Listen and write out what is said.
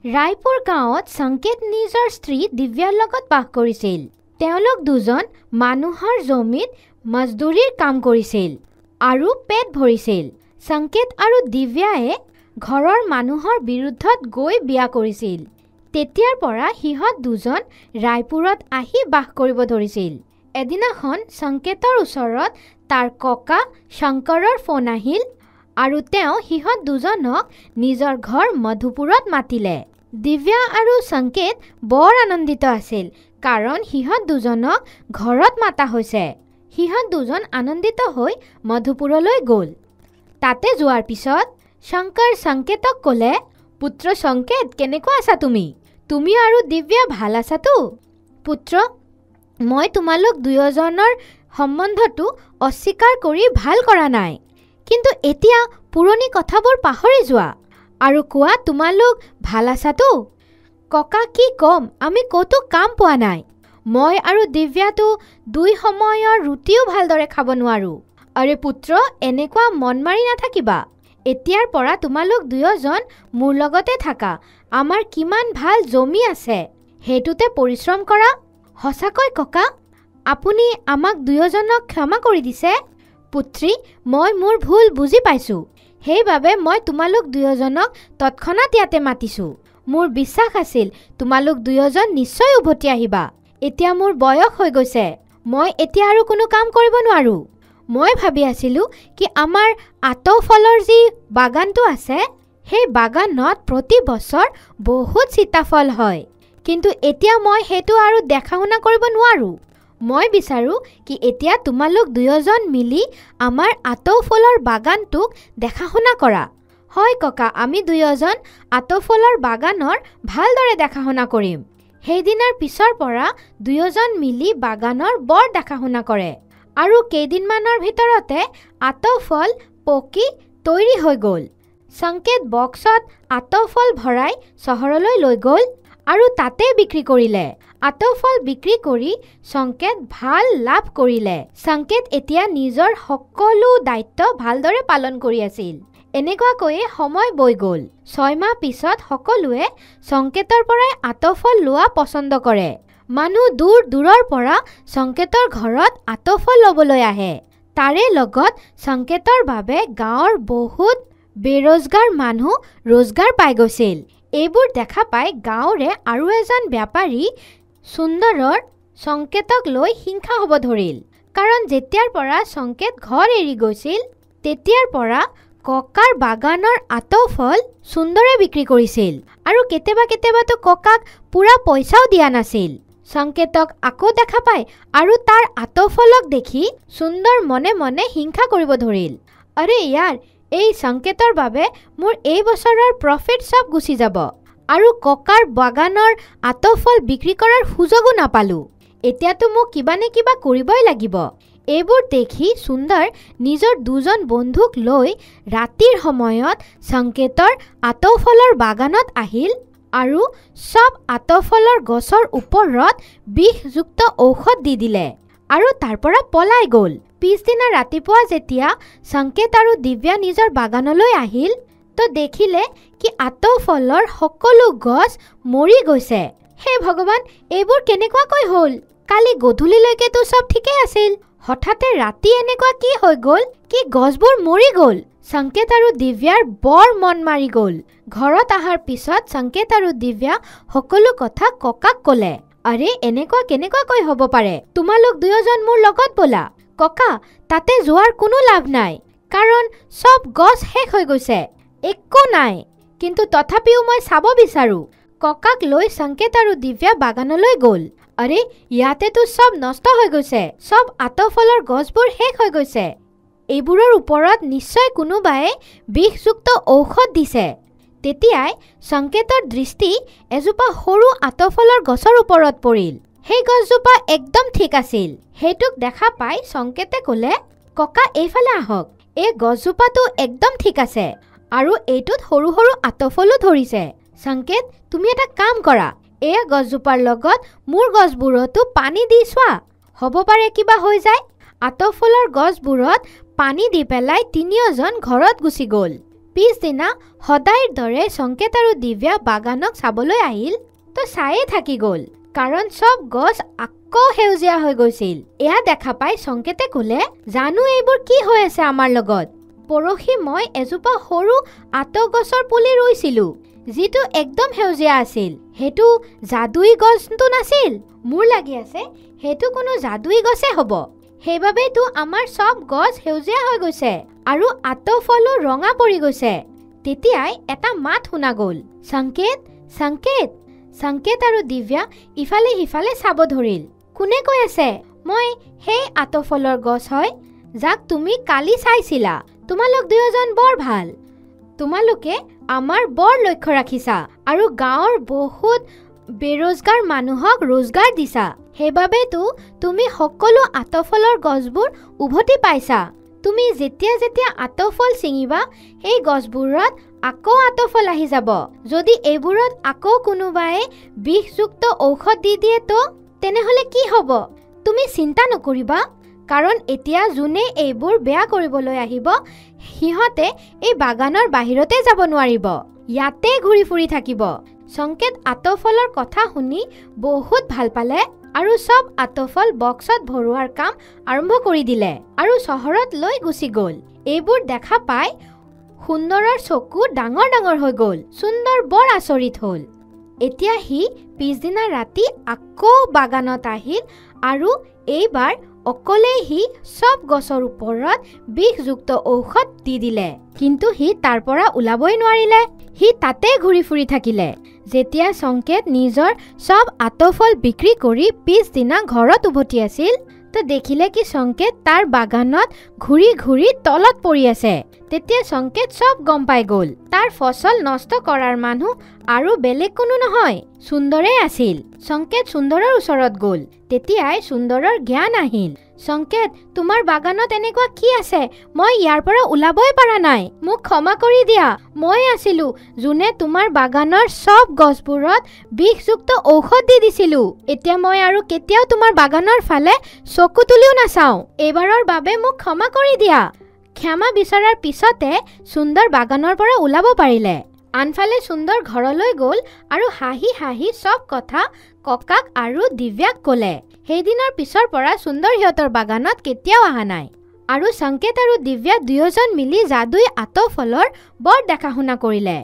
ৰায়পুৰ গাঁৱত সংকেত নিজৰ স্ত্ৰী দিব্যাৰ লগত বাস কৰিছিল। তেওঁলোক দুজন মানুহৰ জমিত মজদুৰিৰ কাম কৰিছিল আৰু পেট ভৰিছিল। সংকেত আৰু দিব্যায়ে ঘৰৰ মানুহৰ বিৰুদ্ধত গৈ বিয়া কৰিছিল। তেতিয়াৰ পৰা সিহঁত দুজন ৰায়পুৰত আহি বাস কৰিব ধৰিছিল। এদিনাখন সংকেতৰ ওচৰত তাৰ ককা শংকৰৰ ফোন আহিল আৰু তেওঁ সিহঁত দুজনক নিজৰ ঘৰ মধুপুৰত মাতিলে। দিব্যা আৰু সংকেত বৰ আনন্দিত আছিল, কাৰণ সিহঁত দুজনক ঘৰত মাতা হৈছে। সিহঁত দুজন আনন্দিত হৈ মধুপুৰলৈ গ'ল। তাতে যোৱাৰ পিছত শংকৰ সংকেতক ক'লে, পুত্ৰ সংকেত, কেনেকুৱা আছা তুমি? তুমি আৰু দিব্যা ভাল আছাতো? পুত্ৰ, মই তোমালোক দুয়োজনৰ সম্বন্ধটো অস্বীকাৰ কৰি ভাল কৰা নাই, কিন্তু এতিয়া পুৰণি কথাবোৰ পাহৰি যোৱা আৰু কোৱা, তোমালোক ভাল আছাতো? ককা, কি ক'ম, আমি ক'তো কাম পোৱা নাই। মই আৰু দিব্যাটো দুই সময়ৰ ৰুটিও ভালদৰে খাব নোৱাৰোঁ। আৰে পুত্ৰ, এনেকুৱা মন মাৰি নাথাকিবা। এতিয়াৰ পৰা তোমালোক দুয়োজন মোৰ লগতে থাকা। আমাৰ কিমান ভাল জমি আছে, সেইটোতে পৰিশ্ৰম কৰা। সঁচাকৈ ককা, আপুনি আমাক দুয়োজনক ক্ষমা কৰি দিছে? পুত্ৰী, মই মোৰ ভুল বুজি পাইছোঁ, সেইবাবে মই তোমালোক দুয়োজনক তৎক্ষণাত ইয়াতে মাতিছোঁ। মোৰ বিশ্বাস আছিল তোমালোক দুয়োজন নিশ্চয় উভতি আহিবা। এতিয়া মোৰ বয়স হৈ গৈছে, মই এতিয়া আৰু কোনো কাম কৰিব নোৱাৰোঁ। মই ভাবি আছিলোঁ কি আমাৰ আতৌ ফলৰ যি বাগানটো আছে, সেই বাগানত প্ৰতি বছৰ বহুত সীতাফল হয়, কিন্তু এতিয়া মই সেইটো আৰু দেখা শুনা কৰিব নোৱাৰোঁ। মই বিচাৰোঁ কি এতিয়া তোমালোক দুয়োজন মিলি আমাৰ আতৌ ফলৰ বাগানটোক দেখা শুনা কৰা। হয় ককা, আমি দুয়োজন আতৌ ফলৰ বাগানৰ ভালদৰে দেখা শুনা কৰিম। সেইদিনাৰ পিছৰ পৰা দুয়োজন মিলি বাগানৰ বৰ দেখা শুনা কৰে আৰু কেইদিনমানৰ ভিতৰতে আতৌ ফল পকি তৈয়াৰী হৈ গ'ল। সংকেত বক্সত আতৌ ফল ভৰাই চহৰলৈ লৈ গ'ল আৰু তাতে বিক্ৰী কৰিলে। আতৌ ফল বিক্ৰী কৰি সংকেত ভাল লাভ কৰিলে। সংকেত এতিয়া নিজৰ সকলো দায়িত্ব ভালদৰে পালন কৰি আছিল। এনেকুৱাকৈয়ে সময় বৈ গ'ল। 6 মাহ পিছত সকলোৱে সংকেতৰ পৰাই আতৌ ফল লোৱা পচন্দ কৰে। মানুহ দূৰ দূৰৰ পৰা সংকেতৰ ঘৰত আতৌ ফল ল'বলৈ আহে। তাৰে লগত সংকেতৰ বাবে গাঁৱৰ বহুত বেৰোজগাৰ মানুহ ৰোজগাৰ পাই গৈছিল। এইবোৰ দেখা পাই গাঁৱৰে আৰু এজন ব্যাপাৰী সুন্দৰৰ সংকেতক লৈ হিংসা হ'ব ধৰিল, কাৰণ যেতিয়াৰ পৰা সংকেত ঘৰ এৰি গৈছিল তেতিয়াৰ পৰা ককাৰ বাগানৰ আতৌ ফল সুন্দৰে বিক্ৰী কৰিছিল আৰু কেতিয়াবা কেতিয়াবাতো ককাক পূৰা পইচাও দিয়া নাছিল। সংকেতক আকৌ দেখা পাই আৰু তাৰ আতৌ ফলক দেখি সুন্দৰ মনে মনে হিংসা কৰিব ধৰিল। আৰে ইয়াৰ, এই সংকেতৰ বাবে মোৰ এই বছৰৰ প্ৰফিট চব গুচি যাব আৰু ককাৰ বাগানৰ আতৌ ফল বিক্ৰী কৰাৰ সুযোগো নাপালোঁ। এতিয়াতো মোক কিবা নে কিবা কৰিবই লাগিব। এইবোৰ দেখি সুন্দৰ নিজৰ দুজন বন্ধুক লৈ ৰাতিৰ সময়ত সংকেতৰ আতৌ ফলৰ বাগানত আহিল আৰু চব আতৌ ফলৰ গছৰ ওপৰত বিষযুক্ত ঔষধ দি দিলে আৰু তাৰ পৰা পলাই গ'ল। পিছদিনা ৰাতিপুৱা যেতিয়া সংকেত আৰু দিব্যা নিজৰ বাগানলৈ আহিল, তো দেখিলে কি আতৌ ফলৰ সকলো গছ মৰি গৈছে। হে ভগৱান, এইবোৰ কেনেকুৱাকৈ হ'ল? কালি গধূলিলৈকেতো চব ঠিকেই আছিল, হঠাতে ৰাতি এনেকুৱা কি হৈ গ'ল কি গছবোৰ মৰি গ'ল? সংকেত আৰু দিব্যাৰ বৰ মন মাৰি গ'ল। ঘৰত অহাৰ পিছত সংকেত আৰু দিব্যা সকলো কথা ককাক ক'লে। আৰে এনেকুৱা কেনেকুৱাকৈ হ'ব পাৰে? তোমালোক দুয়োজন মোৰ লগত ব'লা। ককা, তাতে যোৱাৰ কোনো লাভ নাই, কাৰণ চব গছ শেষ হৈ গৈছে, একো নাই, কিন্তু তথাপিও মই চাব বিচাৰোঁ। ককাক লৈ সংকেত আৰু দিব্যা বাগানলৈ গ'ল। আৰে ইয়াতেতো চব নষ্ট হৈ গৈছে, চব আতৌ ফলৰ গছবোৰ শেষ হৈ গৈছে, এইবোৰৰ ওপৰত নিশ্চয় কোনোবাই বিষযুক্ত ঔষধ দিছে। তেতিয়াই সংকেতৰ দৃষ্টি এজোপা সৰু আতৌ ফলৰ গছৰ ওপৰত পৰিল। সেই গছজোপা একদম ঠিক আছিল। সেইটোক দেখা পাই সংকেতে ক'লে, ককা এইফালে আহক, এই গছজোপাটো একদম ঠিক আছে আৰু এইটোত সৰু সৰু আতৌ ফলো ধৰিছে। সংকেত, তুমি এটা কাম কৰা, এই গছজোপাৰ লগত মোৰ গছবোৰতো পানী দি চোৱা, হ'ব পাৰে কিবা হৈ যায়। আতৌ ফলৰ গছবোৰত পানী দি পেলাই তিনিওজন ঘৰত গুচি গ'ল। পিছদিনা সদায়ৰ দৰে সংকেত আৰু দিব্যা বাগানক চাবলৈ আহিল, তো চায়ে থাকি গ'ল, কাৰণ চব গছ আকৌ সেউজীয়া হৈ গৈছিল। এয়া দেখা পাই সংকেতে ক'লে, জানো এইবোৰ কি হৈ আছে আমাৰ লগত। পৰহি মই এজোপা সৰু আঁত গছৰ পুলি ৰুইছিলোঁ, যিটো একদম সেউজীয়া আছিল। সেইটো যাদুই গছটো নাছিল, মোৰ লাগি আছে সেইটো কোনো যাদুই গছে হ'ব। সেইবাবেতো আমাৰ চব গছ সেউজীয়া হৈ গৈছে আৰু আঁতফলো ৰঙা পৰি গৈছে। তেতিয়াই এটা মাত শুনা গ'ল, সংকেত, সংকেত। সংকেত আৰু দিব্যা ইফালে সিফালে চাব ধৰিল। কোনে কৈ আছে? মই সেই আঁতফলৰ গছ হয়, যাক তুমি কালি চাইছিলা। তোমালোক দুয়োজন বৰ ভাল, তোমালোকে আমাৰ বৰ লক্ষ্য ৰাখিছা আৰু গাঁৱৰ বহুত বেৰোজগাৰ মানুহক ৰোজগাৰ দিছা। সেইবাবেতো তুমি সকলো আঁতফলৰ গছবোৰ উভতি পাইছা। তুমি যেতিয়া যেতিয়া আঁতফল ছিঙিবা, সেই গছবোৰত আকৌ আঁতফল আহি যাব। যদি এইবোৰত আকৌ কোনোবাই বিষযুক্ত ঔষধ দি দিয়ে তো তেনেহ'লে কি হ'ব? তুমি চিন্তা নকৰিবা, কাৰণ এতিয়া যোনে এইবোৰ বেয়া কৰিবলৈ আহিব, সিহঁতে এই বাগানৰ বাহিৰতে যাব নোৱাৰিব, ইয়াতে ঘূৰি ফুৰি থাকিব। সংকেত আঁতফলৰ কথা শুনি বহুত ভাল পালে আৰু চব আঁতফল বক্সত ভৰোৱাৰ কাম আৰম্ভ কৰি দিলে আৰু চহৰত লৈ গুচি গ'ল। এইবোৰ দেখা পাই সুন্দৰৰ চকু ডাঙৰ ডাঙৰ হৈ গ'ল। সুন্দৰ বৰ আচৰিত হ'ল। এতিয়া সি পিছদিনা ৰাতি আকৌ বাগানত আহিল আৰু এইবাৰ অকলেই সি চব গছৰ ওপৰত বিষযুক্ত ঔষধ দি দিলে। কিন্তু সি তাৰ পৰা ওলাবই নোৱাৰিলে, সি তাতে ঘূৰি ফুৰি থাকিলে। যেতিয়া সংকেত নিজৰ চব আঁতফল বিক্ৰী কৰি পিছদিনা ঘৰত উভতি আছিল, তো দেখিলে কি সংকেত তাৰ বাগানত ঘূৰি ঘূৰি তলত পৰি আছে। তেতিয়া সংকেত চব গম পাই গ'ল, তাৰ ফচল নষ্ট কৰাৰ মানুহ আৰু বেলেগ কোনো নহয়, সুন্দৰেই আছিল। সংকেত সুন্দৰৰ ওচৰত গ'ল। তেতিয়াই সুন্দৰৰ জ্ঞান আহিল। সংকেত, তোমাৰ বাগানত এনেকুৱা কি আছে? মই ইয়াৰ পৰা ওলাবই পৰা নাই। মোক ক্ষমা কৰি দিয়া, মই আছিলো যোনে তোমাৰ বাগানৰ চব গছবোৰত বিষযুক্ত ঔষধ দি দিছিলো। এতিয়া মই আৰু কেতিয়াও তোমাৰ বাগানৰ ফালে চকু তুলিও নাচাওঁ। এইবাৰৰ বাবে মোক ক্ষমা কৰি দিয়া। ক্ষমা বিচৰাৰ পিছতে সুন্দৰ বাগানৰ পৰা ওলাব পাৰিলে। আনফালে সুন্দৰ ঘৰলৈ গ'ল আৰু হাঁহি হাঁহি চব কথা ককাক আৰু দিব্যাক ক'লে। সেইদিনাৰ পিছৰ পৰা সুন্দৰ সিহঁতৰ বাগানত কেতিয়াও অহা নাই আৰু সংকেত আৰু দিব্যা দুয়োজন মিলি যাদুই আঁতফলৰ বৰ দেখা শুনা কৰিলে।